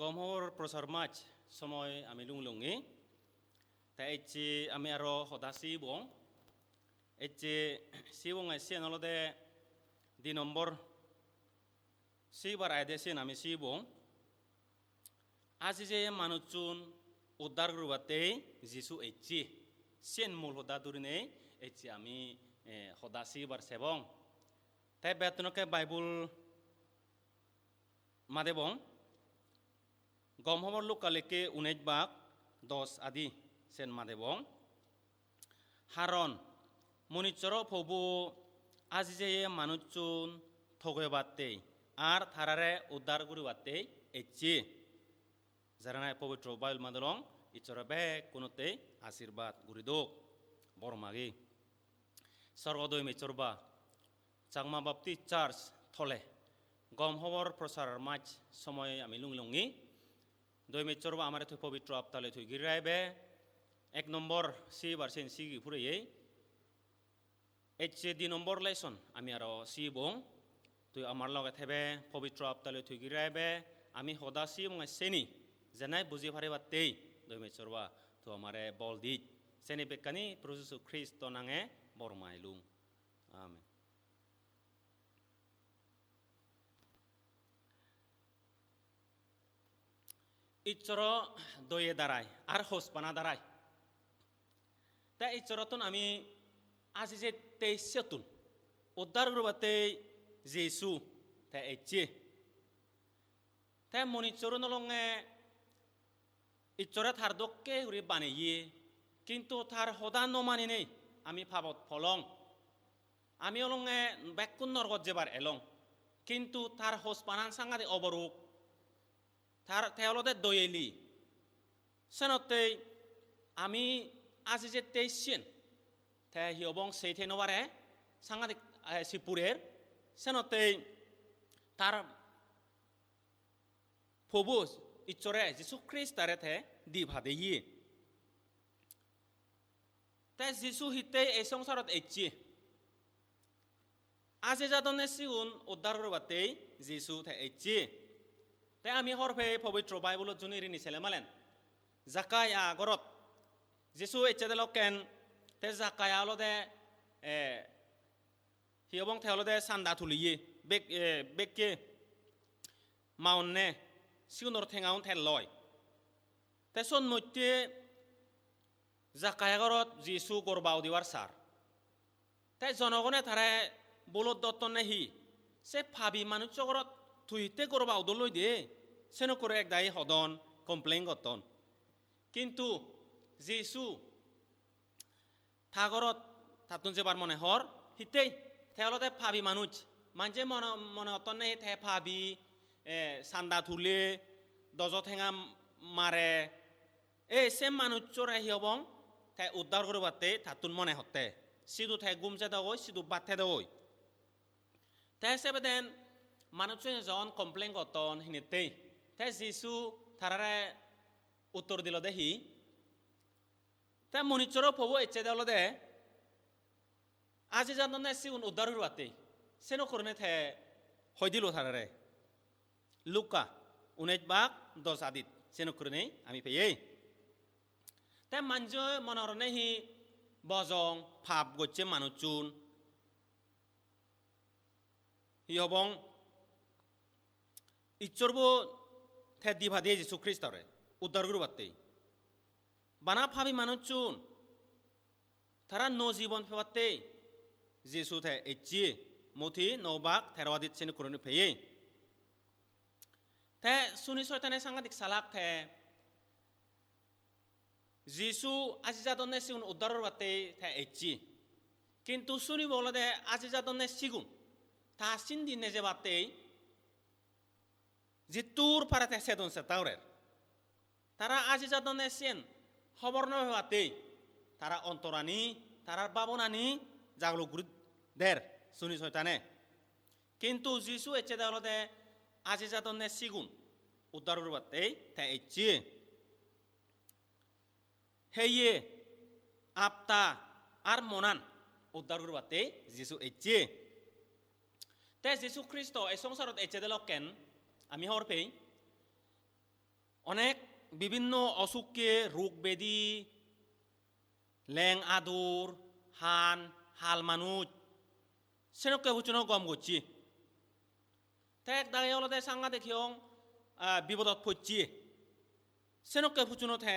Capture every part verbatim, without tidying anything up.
Gom hobor prosar maj somoy ami lung lungi. Te ecche ami aro hoda sibong. Ecche sibonge siyen olode di nombor sibar aide siyen ami sibong. Aji jeye manuchun uddar guribattei Jisu ecche. Siyen mul hoda durinei ecche ami, eh, hoda sibar sebong. Te bettunokke Bible madebong. Gom hobor Luka lekke unesh bak dos adi sen madebong. Haron munichoro pobu aji jeye manuchun togebattei ar tarare uddar guribattei ecche. Jara nahi pobitro Bible madolong, Issore bekkunottei ashirbad guri dok. Bor magi. Sorgo doi mechor ba, Chakma Baptist Church tole gom hobor prosar maj somoy ami lungi lungi. Doi mechor ba amare tui pobitro aptale tui giri raibe. Ek nombor sibar sen sigi pureye. Ecche di nombor lesson ami aro sibong. Tui amar loge thebe, pobitro aptale tui giri raibe, ami hoda sibonge seni jenai buji paribattei, doi mechor ba, tui amare bol dij. Seni bekkani Probu Jisu Kristo nange bor mailung. Amen. Issoro doye darai ar hospana darai. Te Issorottun ami aji jettei siyottun uddar guribattei Jisu te ecche. Te munissorun olonge Issore tar dokke guri baneye, kintu tar hoda no maninei ami pabot polong. Ami olonge bekkun norgot jebar elong, kintu tar hospanan sangadik oboruk. Tar, te olode doyeli. Senottei ami aji jettei siyen. Te hi obong sei thei no pare, sangadik, eh, sipurer. Senottei tar pobu Issore Jisu Kristare te di padeye. Te Jisu hittei ei songsarot ecche? Aji jadonne sigun uddar guribattei Jisu te ecche. Te ami hobor pei pobitro Bible-ot juni rini sele malen. Jakkaya gorot Jisu ecche delokken, te Jakkaya olode, eh, hi obong te olode sanda tuliye, bek-, eh, bekke maonne sigunor tengaun te loi. Te son motte Jakkaya gorot Jisu gorba udibar sar. Te jonogone tare bolot dottonne hi? Se pabi manusso gorot tui hitte gorba udoloi de? Senokkore ek dagi hodon, complain gotton. Kintu Jisu ta gorot tattun jebar mone hor, hittei? Te olode pabi manuj. Manje mone, mone gottonne te pabi, eh, sanda tule, dojo tenga mare, ei se manuchchore hi obong? Te uddar guribatte tattun mone hotte. Sidu te gum jedogoi, sidu bhat hedogoi. Te sebeden manuchchune jon complain gotton hinettei. Te Jisu tarare uttor dilode hi? Te munissoror pobu ecche de olode aji jadonne sigun uddar guribatte. Senokkorine te hoi dilo tarare. Luka unesh bak dos adit senokkorine ami peyei. Te manje mone goronne hi bojong pap gocche manuchchun. Hi obong? Issorbo te di pade Jisu Kristore uddar guribatte. Bana pabi manuchchun tara nuo jibon pebatte Jisu te ecche, Moti no bak tero adit sini kuroni peye. Te suni soitane sangadik salak te Jisu aji jadonne sigun uddar guribatte te ecche. Kintu sunibo olode aji jadonne sigun ta sindi nejebatte jittur pare te sedon setta gorer. Tara aji jadonne siyen hobor no pebatte tara ontorani, tarar babonani jaguluk guri der suni soitane. Kintu Jisu ecche de olode aji jadonne sigun uddar guribatte te ecche. Heye, apta ar monan uddar guribatte Jisu ecche. Te Jisu Kristo ei songsarot ecche de lokken ami hobor pei. Onek bibinno osukke, rug bedi, leng adur, han, hal manuj, senokke puccuno gom gocche. Te ek dagi olode sangadik hiyong, ah, bibodot pocche. Senokke puccuno te,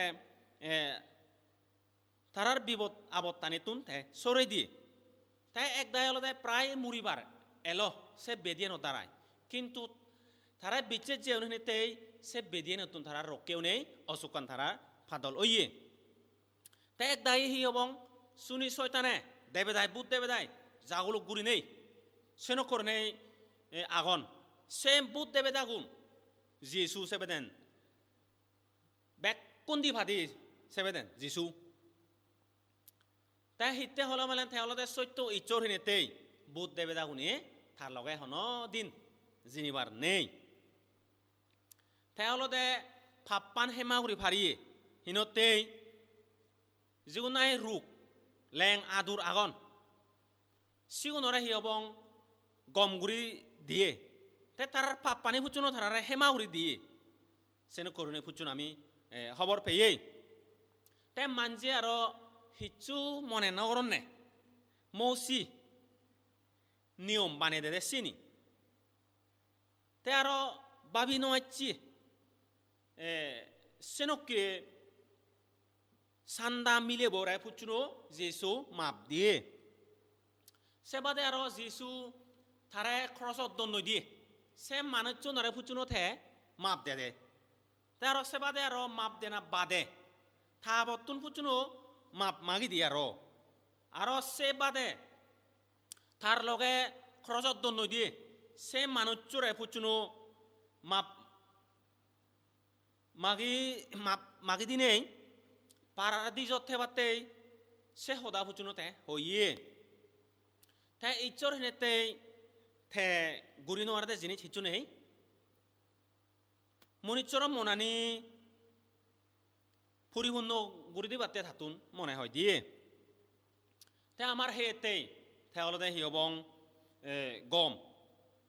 eh, tarar bibod abottanittun te sorei diye. Te ek dagi olode prai muribar elo se bediyanor darai. Kintu tara bicches jeyon hine tei se bediyanottun tara rokke onei osukkan tara padol oye. Te ek dagi hi obong, suni soitane, debedai, bhut debedai, jaguluk gurinei, senok gurinei, eh, agon. Se bhut debedagun Jisu sebeden. Bekkun di padi sebeden Jisu. Te hitte holo malen te olode sotto Issor hinettei bhut debedagune tar loge hono din jinibar nei. Te olode pappan hema guri pariye hinottei jigun nahi ruk, leng adur agon. Sigunore hi obong gom guri diye. Te tarar pappani puccuno tarare hema guri diye. Senokke gurinei puccun ami, eh, hobor peyei. Te manje aro hissu mone no goronne. Mosi niyom banei dede sini. Te aro babi no acche. Eh, senokke sanda milebo rai puccuno Jisu map diye. Se bade aro Jisu tare krosot donnoi diye. Se manucchunore puccuno te map dede. Te aro se bade aro map dena bade. Tabottun puccuno map magi diye aro. Aro se bade tar loge krosot donnoi diye. Se manucchore puccuno map magi, ma-, magi dinei paradisot thebattei se hoda puccuno te hoye. Te Issor hinettei te guri no parede jinis hissu nei. Munussoro monani puripunno guri dibatte tattun mone hoi diye. Te amar heyettei, te olode hi obong, eh, gom.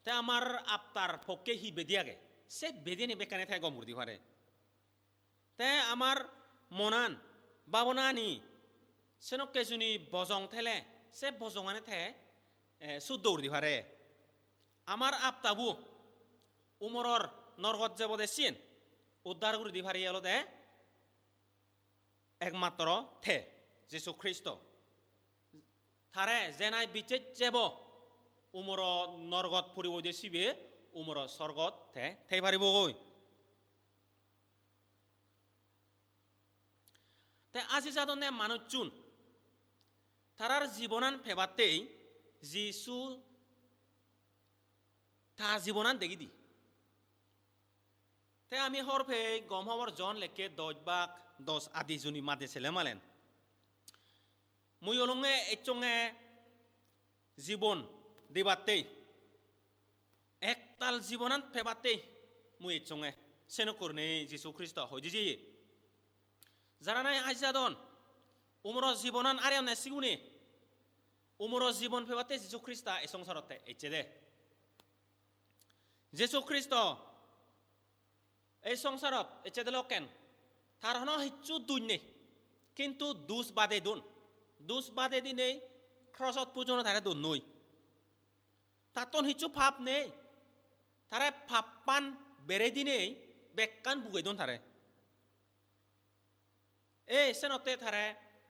Te amar aptar pokke hi bedi age, se bedini bekkani te gom guri di pare. Te amar monan, babonani, senokke juni bojong thele, se bojongani te, eh, suddo guri di pare. Amar aptabu umoror norgot jebode siyen uddar guri di pare olode ekmatro te, Jisu Kristo. Tare jenai bicches jebo, umoro norgot puribo de sibe, umoro sorgot te thei paribogoi. Te aji jadonne manucchun tarar jibonan pebattei Jisu ta jibonan degi di. Te ami hor pei gom hobor Jon lekke doj bak doj adi juni made sele malen. Mui olonge echchonge jibon dibattei, ektal jibonan pebattei mui echchonge, senok gurinei Jisu Kristo hoi di jeye. Jara nahi aji jadon, umoro jibonan areyonne sigune, umoro jibon pebatte Jisu Krista ei songsarot te ecche de. Jisu Kristo ei songsarot ecche de lokken, tar hono hissu duj nei, kintu duj bade don. Duj bade dinei krosot pujono tare donnoi. Tattun hissu pap nei. Tare pappan berei dinei bekkan bugei don tare. Ei senotte tare,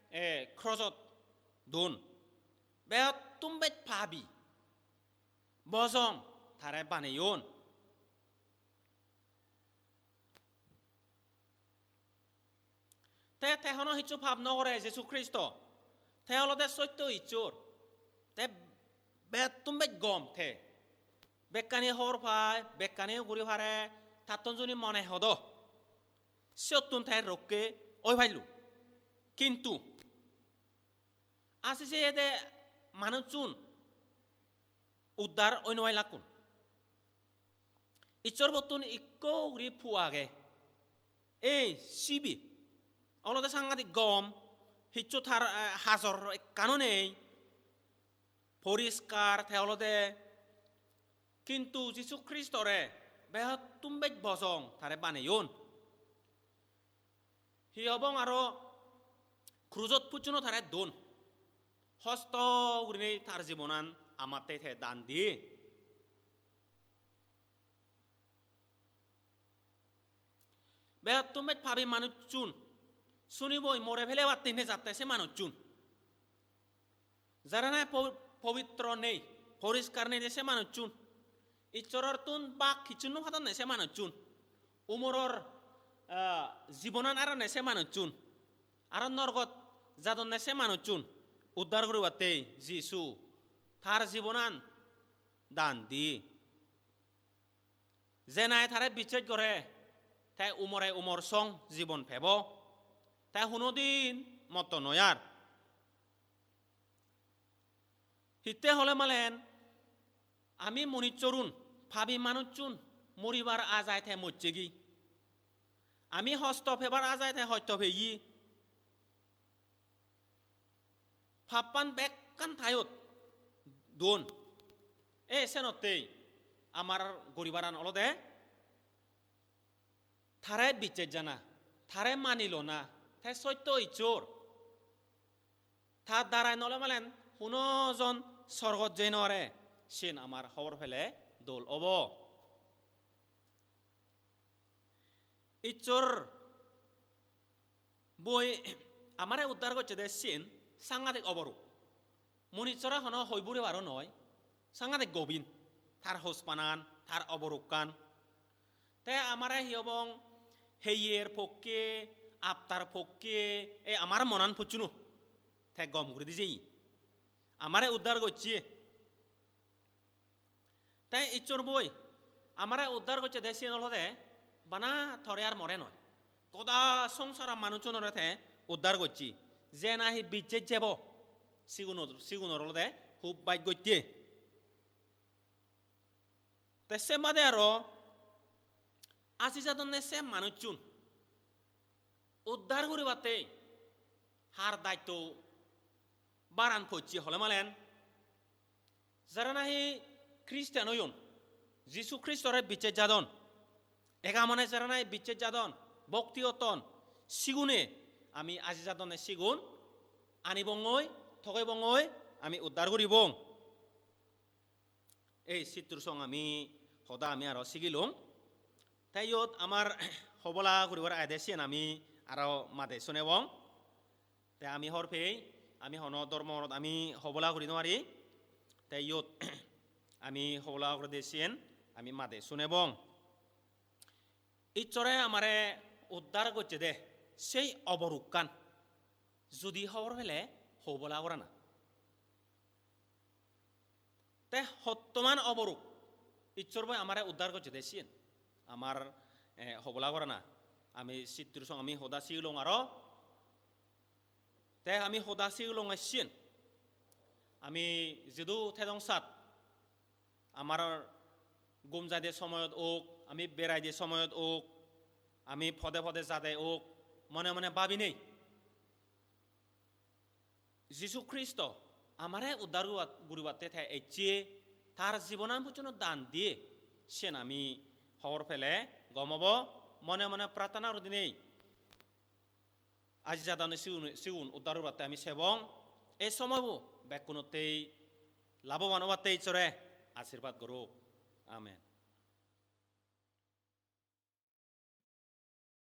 eh, krosot don. Begottun bej pabi. Bojong tare baneyon. Te, te hono hissu pap no gore Jisu Kristo. Te olode sotto Issor. Te begottun bej gom te. Bekkani hor pai, bekkani guri pare, tattun juni mone hodo. Siyottun te rokke oi paillo. Kintu aji jeyede manucchun uddar oi no pailakkun. Issor bottun ikko guri pu age. Ei sibe olode sangadik gom, hissu tar, eh, hajor ekkano nei, poriskar te olode. Kintu Jisu Kristore begottun bej bojong tare baneyon. Hi hobong aro krujot pucchuno tare don. Hosto gurinei tar jibonan amatte te dan diye. Begottun bej pabi manuchun, suni boi more pelebatte nejatte se manuchun. Jara nahi po-, pobitro nei, poriskar nei de se manuchun. Issorottun bak hissu no padonne se manuchun. Umoror, ah, jibonan aronne se manuchun. Aro norgot jadonne se manuchun. Uddar guribatte Jisu tar jibonan dan di. Je nahi tare bichej gore, te umore umor song jibon pebo, te hunodin motto noi ar. Hitte hole malen, ami munichorun, pabi manuchun, muribar ajai te mocchegi. Ami hosto pebar ajai te hosto peyi. Pappan bekkan tayot don. E senottei amar guribaran olode tare bichej jana, tare mani lona, te sotto Issor. Ta darai nole malen huno jon sorgot jei nw pare, siyen amar hobor pele dol obo. Issor boi amare uddar gocchede siyen sangadik oboruk. Munissore hono hoi puribaro noi, sangadik gobin. Tar hospanan, tar oborukkan. Te amare hi hobong, heyer pokke, aptar pokke, e amar monan pucchuno. Te gom guri di jeye. Amare uddar gocche. Te Issor boi amare uddar gocchede siyen olode bana tore ar more noi. Goda songsaro manuchunore te uddar gocche. Je nahi bichej jebo, sigunor, sigunor olode hub baj gotte. Te se bade aro aji jadonne se manuchun uddar guribatte har daitto baran pocche hole malen, jara nahi Christian oyon, Jisu Khristore bichej jadon, ega mone jara nahi bichej jadon, bokti gotton, sigune ami aji jadonne sigun anibongoi, togebongoi, ami uddar guribong. Ei sittur song ami hoda ami aro sigilung. Te iyot amar hobola guribar aide siyen ami aro made sunebong. Te ami hor pei, ami hono dhormo gorot ami hobola guri nw pari. Te iyot ami hobola guride siyen ami made sunebong. Issore amare uddar gocchede sei oborukkan judi hobor pele hobola gorana. Te hottoman oboruk Issor boi amare uddar gocchede siyen. Amar, eh, hobola gorana. Ami sittur song ami hoda sigilung aro. Te ami hoda sigilung siyen. Ami jidu thedong sat, amar gum jaide somoyot ok, ami beraide somoyot ok, ami pode pode jade ok, mone mone babinei. Jisu Khristo amare uddar guribat-, guribatte te ecche, tar jibonan pucchuno dan diye, siyen ami hobor pele gom obo, mone mone prarthana guri dinei. Aji jadonne sigun, sigun uddar guribatte ami sebong, ei somoybo bekkunottei laboban obatte Issore ashirbad gorok. Amen.